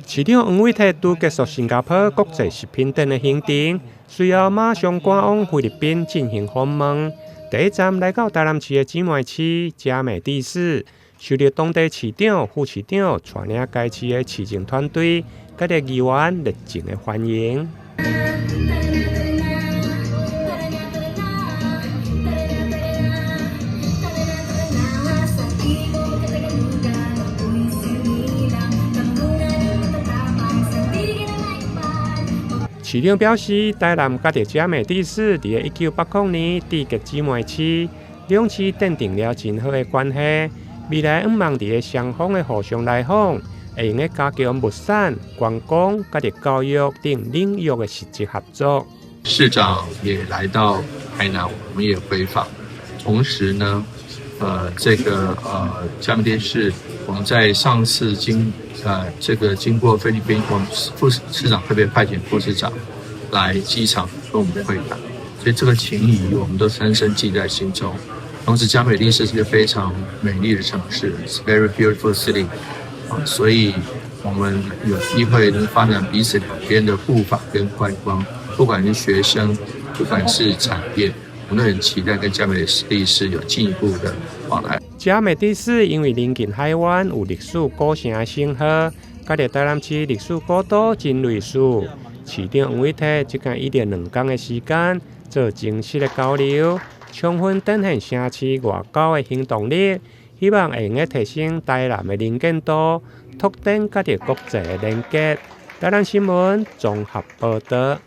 市長黃偉哲拄結束新加坡國際食品展的行程，隨後馬上趕往菲律賓進行訪問。第一站來到台南市的姊妹市嘉美地市，受到當地市長、副市長帶領該市的市政團隊，佮著議員熱情的歡迎。市長表示，台南佮著嘉美地市佇咧1980年締結姊妹市，兩市奠定了真好的關係。未來向望佇咧雙方的互相來訪，會用得加強物產、觀光、佮著教育等領域的實質合作。市長也來到台南，我們也回訪。同時呢，這個嘉美地市，我們在上次這個經過菲律賓，我們副市長特別派遣副市長來機場跟我們會談，所以這個情誼我們都深深記在心中。同時，嘉美地市是個非常美麗的城市，It's very beautiful city，所以我們有機會能發展彼此兩邊的互訪跟觀光，不管是學生，不管是產業，我們都很期待跟嘉美地市有進一步的往來。嘉美地市因為鄰近海灣，有歷史古城的稱號，佮著台南市歷史古都真類似。市長黃偉哲這工以2工的時間做正式的交流，充分展現城市外交的行動力，希望會用得提升台南的能見度，拓展佮著國際的連結。台南新聞綜合報導。